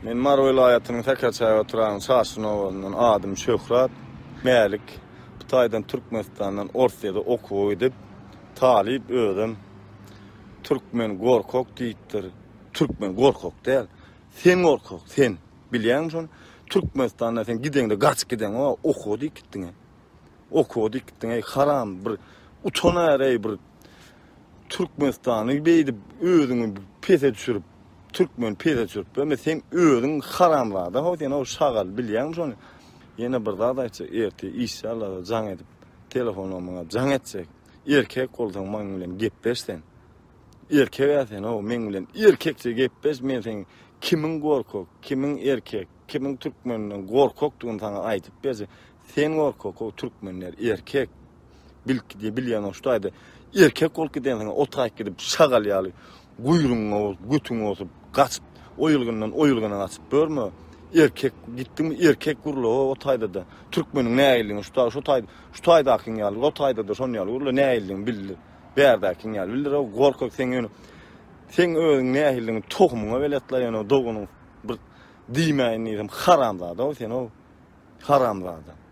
Men Mary welaýatynyň Säkerçäge etrabynyň Çaşyn obasyndan adym Şöhrat Mälik. Bu taýdan Türkmenistandan Orsýede okuwa gidip, talyp özem türkmen gorkak diýipdir. Türkmen gorkak däl. Sen gorkak, sen. Bilýäňmi şony? Türkmenistandan sen gideňde gaçyp gideňok, okuwa diýip gitdiň. Okuwa diýip gitdiň, eý haram bir utan eý bir Türkmenistany beýdip özüňi pese düşürip, türkmeni pese düşürip berme, sen özüň haramzada ho, sen o şagal bilýäňmi şony? Ýene bir zat aýtjak, ertir işşallah jaň edip, telefona maňa jaň etjek. Erkek bolsaň maň bilen gepleş sen. Erkek-ä sen ho, meň bilen erkekçe gepleş, men seň kimiň gorkak, kimiň erkek, kimiň türkmenden gorkakdygyny saňa aýdyp berjek. Sen gorkak, o türkmenler erkek. Bil diýe bilýän şu taýda erkek bolup gidensiň, o taýyk gidip şagal ýaly guýrugyňa bolup, götüňe oturyp gaçyp, o ýylgyndan o ýylgyna gaçyp görme. Erkek gitdiňmi erkek gurla o taýda-da. Türkmeniň nähilidigini şu taý şu taý şu taýdakyň ýaly, o taýda-da şonuň ýaly gurla nähilidigini bildir. Bärdäkiň ýaly bildir. O gorkak sen ýöne seň özüň nähilidigini tohumyňa beletla ýöne doganyň bir diýmäýin diýsem haramzada o sen o haramzada.